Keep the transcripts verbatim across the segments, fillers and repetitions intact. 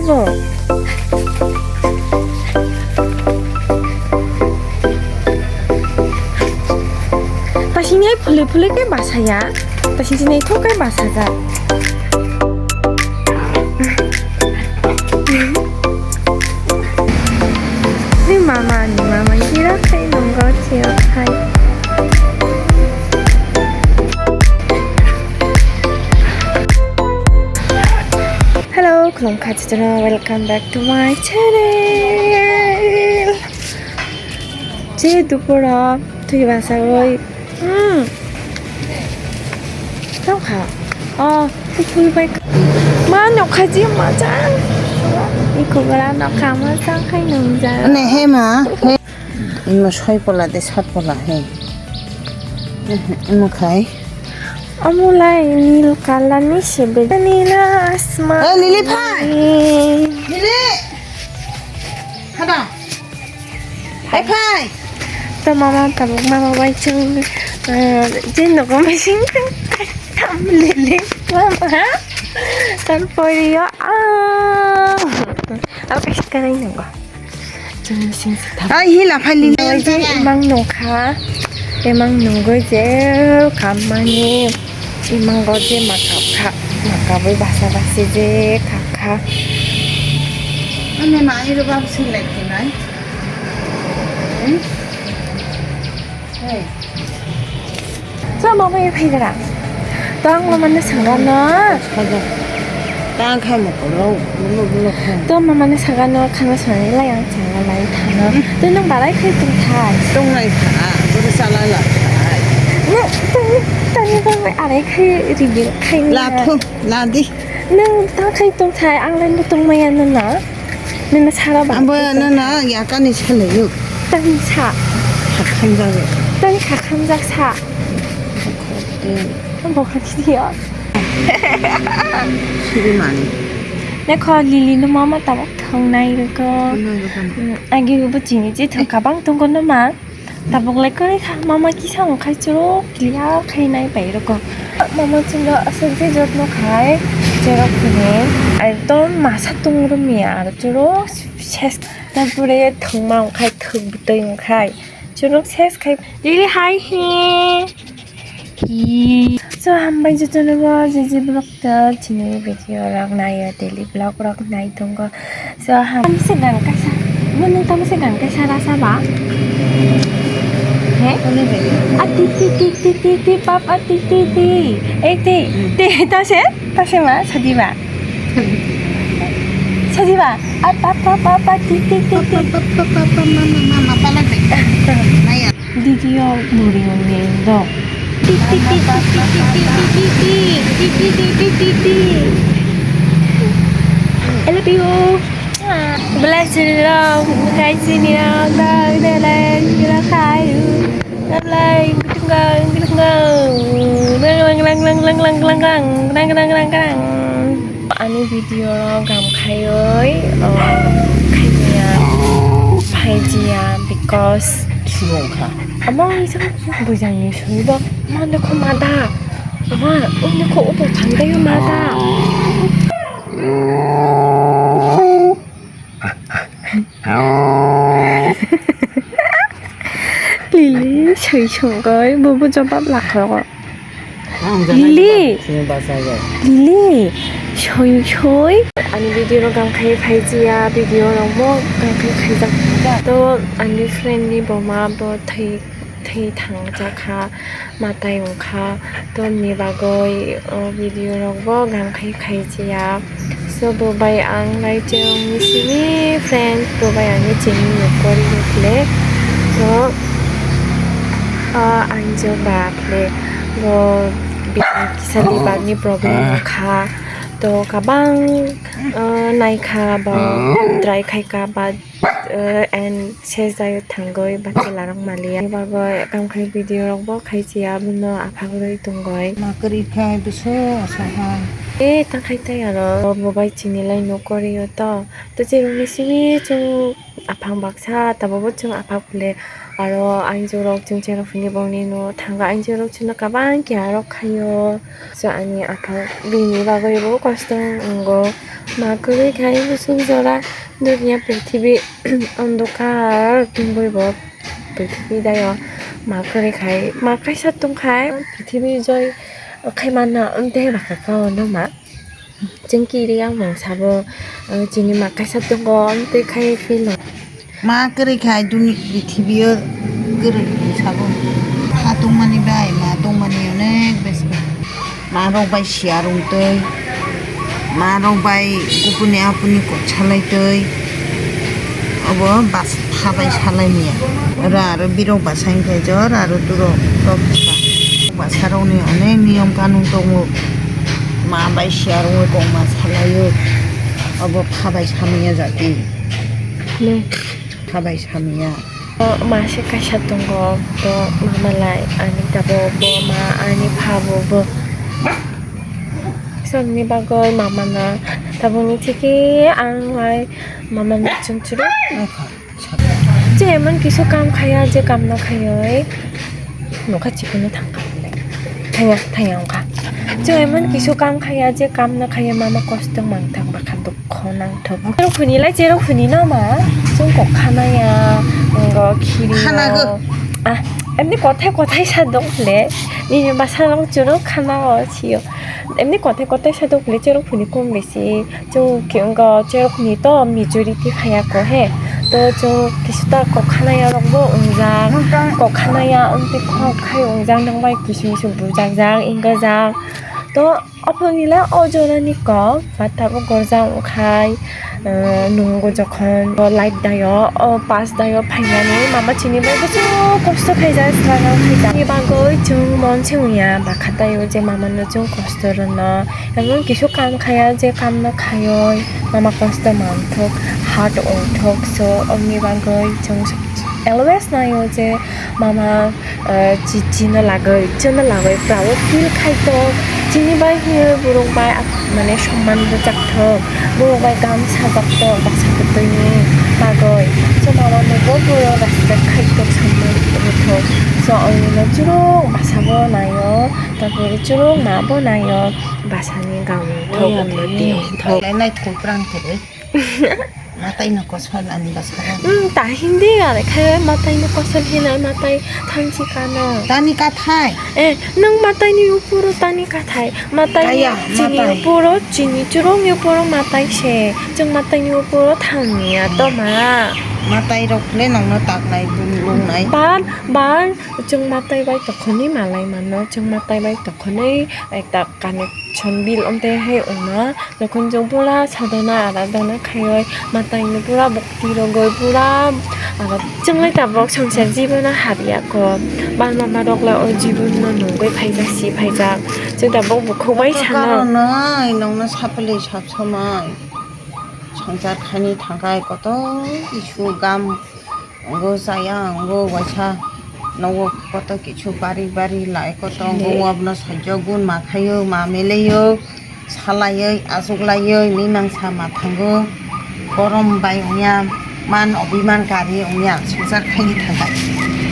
Bo. Tasini hai phuli phuli khe basa ya. Tasini hai thok khe basa jak. Ni mama, ni mama, kira khai nongo, kira khai. Hello, khulumkha chwchwno, welcome back to my channel. Je dupura twi basa oi. Hmm. Tokha. Oh, kuphur bai. Ma nokha ji majang. Iko bara nokha majang khai nongjak. Ane he ma, he. Imo soi pola de sat pola he. Imo khai. Omo lai nil colour ni sebe. Nila asman. Eh, Lili phai. Lili. Hada. Hai phai. To mama tabuk mama bai chung, eh, je nogo masing tam lele mama. Tan porio ah. Apa sekarang nogo? Chung masing se tam. Ai hila phai lele. Je imang nokha. Imang nogo je kamani. Imango je makap kha, makap bai basa basi je kap kha. Ane ma iro bab sing lai khe nai. Hmm? Hey. So, mama ye phai gara. To ang mama ne sanga na. Saja. Tang khai mo kolo, mo mo mo khai. To mama ne sanga no khana sanga lai ang sanga lai thana. Hmm. To nang barai khai tong thai. Tong lai kha, boro chala la khai. No, tani tani ba arai khai reveal khai ni. La thu, la di. Nang ta khai tong thai, ang lai no tong maya no na. Nang na sara ba. Abo no na ya kani sele yo. Tani sa. Khakham jago. Tani khakham jak sa. Ang bo kha thidi yo. Siri mani. Nekho Lili no mama tabuk thong nai rwgo. Thong nai rwgo. Mm, agi bo chini je thong kabang tongo no ma. Tabuk lai kwrwi kha mama kisa wng khai chwrwk clear khai nai bai rwgo. Mama chwngno aswk je jotno khai chwrwk hwnwi ekdom masa tong rwmya aro chwrwk ses. Tarpore thwngma wng khai thwk bwtwi wng khai chwrwk ses khai Lili hai hi. Hi. So, hambai jotono bo je je vlog ta chini video rok naio, daily vlog rok nai tongo. So, ham se gan kaisa. Bo nung tamo se gan kaisa rasa ba? He? A ti ti ti ti ti ti pap a ti ti ti. Ei ti ti ta se ta se ma sadi ba. Sadi ba. A pa pa pa pa ti ti ti ti. Mama mama pala de. Naya. Didi o buri o neng do. Ti ti ti ti ti ti ti ti ti ti ti ti ti ti ti ti. I love you. Belai sini rong, kai sini rong, dai dai lai, gila kai. Belai gitunggang gitunggang. Lang lang lang lang lang lang lang lang lang lang lang lang lang. Ani video rok gam khaioi, uh, khaiya, phaijiya because. Siyong kha. Ama isang bujang ni sui ba, ma de ko ma da. Ama, ini ko upo thang da yo ma da. Lili, soi songoi, bobo jobab lakho. Lili. Lili, soi soi. Ani video no gam khai phaijiya, video no mo gam khai khaijak. To ani friend ni boma bo thai, thai thang jakha. Matai wngkha, toni bagwi o video rok bo gam khai khaijiya. So, bo bai ang lai chewngni simi friends, bo bai ang chini nukori khle. So, ah, ang jo ba khle, bo kisa liver ni problem wngkha. To, kabang, ah, naikha, ba try khaikha, ba, ah, and Sejai thangoi bati larok maliya. Bagoi kam khai video rok bo khai chiya, abono aphagwi tongoi. Ma kwrwi khai bwswk asa hai. E ta khai tei aro bo bai chini lai nuk kori o to. To cherokni simi chwng Aphang baksa tabukbo chwng aphak le aro ainjorok chwng cherok hwnwi bongni no thango, ainjorok chwngno kabang keha rok khaio. So ani aphak bini bagwi bo kosto wngo. Ma kwrwi khai bwswk jora duniya prithibi ondokar tungwi bo prithibi dayo ma kwrwi khai ma kaisa tungkhai prithibi joy khai manna wngte bwkha kao no ma. Chwng kiri ang mung sabo, ang chini ma kaisa tongo, ang twi khai phino. Ma kwrwi khai duni prithibi o kwrwi sabo. Ha tongmani bai, ma tongmani onek bes. Ma rok bai siya rung twi, ma rok bai kupuni apuni kok salai twi. Obo bas thabai salai miya. Oro aro birok basa wngkhe jor aro turok tok bwsa. Bwsarokni onek niyom kanun tongo. Ma bai siya rungwi kok ma salaio. Obo kha bai samya jati. Ne. Kha bai samya. O ma se kaisa tongo, to mama lai ani tabuk bo ma ani pha bo bo. Somni bagwi mama no tabukni thiki ang lai mama no chumchuru. Chwng emon kisu kam khaya je kam no khayoi nokha chikunu thangkha. Thangya, thangya wngkha. Chwng emon kisu kam khaya je kam no khayoi mama kosto mangthang bakha dukho nangthok. Cherok hwnilai cherok hwnino ma chwng kok khanaya ngo khiri. Khanago. Ah, emni kothai kothai sa dok le nini basa rok chwrok khana o sio. Emni kothai kothai sa dok le cherok hwni kom besi. Chwng khe wngkha cherokni to majority khaya ko he. To chwng kisa ta kok khanaya rok bo wngjak. Kok khanaya wngtwi khok khai wngjak, nang bai kisu misu bujakjak, wngajak. To ophonila o jorani kok, ba tabuk gorjak wngkhai, eh, nungo jokhon bo light dayo, o pass dayo phainani mama chini bai bwswk kosto khaijak, struggle khaijak. Ni bagwi chwng mon se wngya, bakha dayo je mama no chwng kosto rwno. Emon kisu kam khaya je kam no khayoi mama kosto manthok, hard ongthok, so ongni bagwi chwng always naio je mama, eh, chi chino lagoi, chino lagoi proud feel khaito, chini bai hiyo borok bai ap-, mane somman bwchak thok, borok bai gam sajak thok, baksa kwtwini bagoi, so mama no bo borok respect khaito, somman rwthok, so ongni no churuk basa bo naio. Tabuk chwng ma bo naio basani gam thok unnoti thok. Lai nai thok prang khe. Matai no kosol ani basa. Hmm, ta hindi are khe matai no kosol hinai matai thanchi kano. Tani kathai. Eh, nang matai ni upuro tani kathai. Matai ni chini upuro, chini churung ni upuro matai se. Chwng matai ni upuro thangni ya to ma. Matai rok le nang no tak nai bun lung nai. Bar, bar. Chwng matai bai tokhonwi malai mano, chwng matai bai tokhonwi ekta connection build wngte hai wngma, jokhon chwng pura sadhana aradhana khaiwi matai no pura bhakti rogwi pura aro chwnglai tabok swngchar jibono habya kho, bangma borok le o jibono nugwi phaijak si phaijak, chwng tabok bukhuk bai sana. Karonwi nongno sapili sap somoi swngchar khaini thangkhai koto kisu gam. Wngo chaya, wngo waisa nogo koto kisu bari bari lai koto wngo, abono saijo gun ma khaio, ma meleio, salaioi, achuklaioi, mimangsa ma thango, borom bai wngya, man obiman kari wngya, swngchar khaini thangkhai.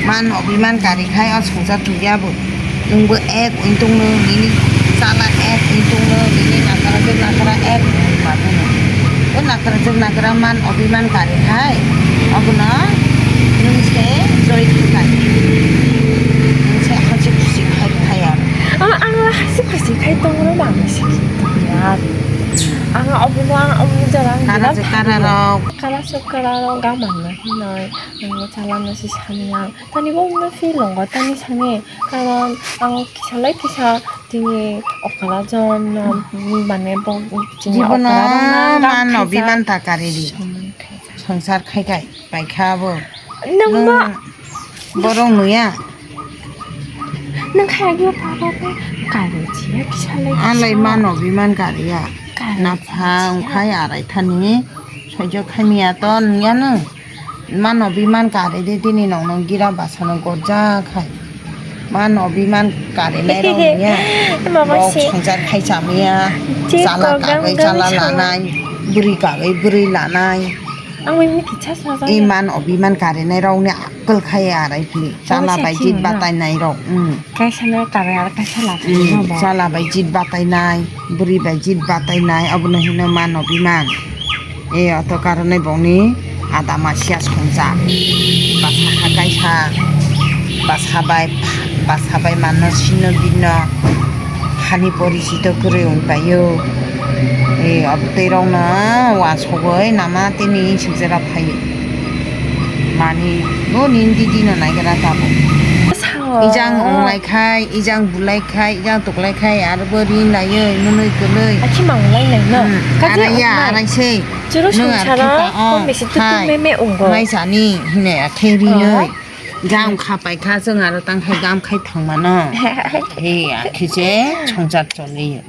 Man obiman kari khai o swngchar thungya bo. Nwngbo ek wng tongno, nini chala ek wng tongno, nini nakara tei nakara ek wng tongno. O nakara tei nakara man obiman kari khai, abono nwng se joy khukai. Nwng se hasi khusi khai khai aro. Ah, ang hasi khusi khai tongro ba, ang se ya. Ang abono ang omo jora ang kara je kara rok. Kara se kara rok gamang na hinoi. Ang chala no se samya. Tani bo no feel longo, tani sani. Karon ang kisa lai kisa tini okra jon no mane bo chini jibono okra rok na man obiman ta kari di. Somoi khaijak. Swngchar khai khai pai kha bo. Nwng ma borok nuya. Nwng khai agyo paro khe kari chiya kisa lai. Alai kisa. Man obiman kariya. Kari napha chiya. Wngkhai arai thani. Saijo khaimiya to nuya nwng. Mano biman kari di tini nong nong gira basa no gorja khai. Mano biman kari nai rok ya. Mama rok se. Songchar khai chamiya. Chala kagwi chala lanai. Bwrwi kagwi bwrwi lanai. Ang ini kicha sa sa. Iman obiman karinai rok ni akal khai arai phi. Chala bai jit batai nai rok. Hmm. Kaisa na karai ar kaisa la. Hmm. Chala bai jit batai nai, bwrwi bai jit batai nai, obono hino man obiman. E oto karinai bongni ada masia songcha. Basa ha kaisa, basa bai, basa bai manno sino bino. Hani porichito kwrwi wng paio. E, abo tei rokno wasogoi nama tini sijera phaio. Mani, no nini didi no naigra tabo. Sao. Ijang onglai khai, ijang bulai khai, ijang tuklai khai, aro bo rin laioi, munui kwlwi. Achi manglai lai no. Hmm, kaje arai ya, onglai. Arai sei. Churu sungsaro, kon bisi tutu meme ongo. Mai sani, hine, akhei rinoi. Gam khapai kha, chwng aro tang khai gam khai thangmano. He, akhe se songchar choliyo.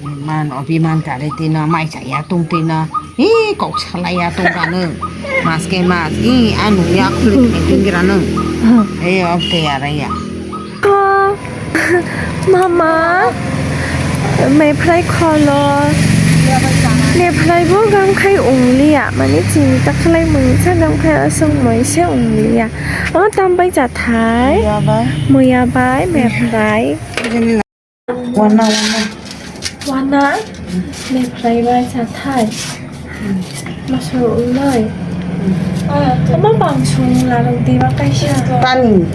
Man, obiman kare tino, mai chaya tong tino. Hi, kok salaya tong kano. Mas ke mas, hi, anu ya khuli khuli tong kira no. He, ok te ya ra ya. Ko, mama, me phrai kholo. Me phrai bo gam khai ongliya, mani chini ta khlai mungsa gam khai aswk moise ongliya. O tambai chathai. Muya bai. Muya bai, me phrai. Wana, wana. Wana, me phrai bai chathai. Masuk ulai. Ama bang sung larang diba kaisa. Pani.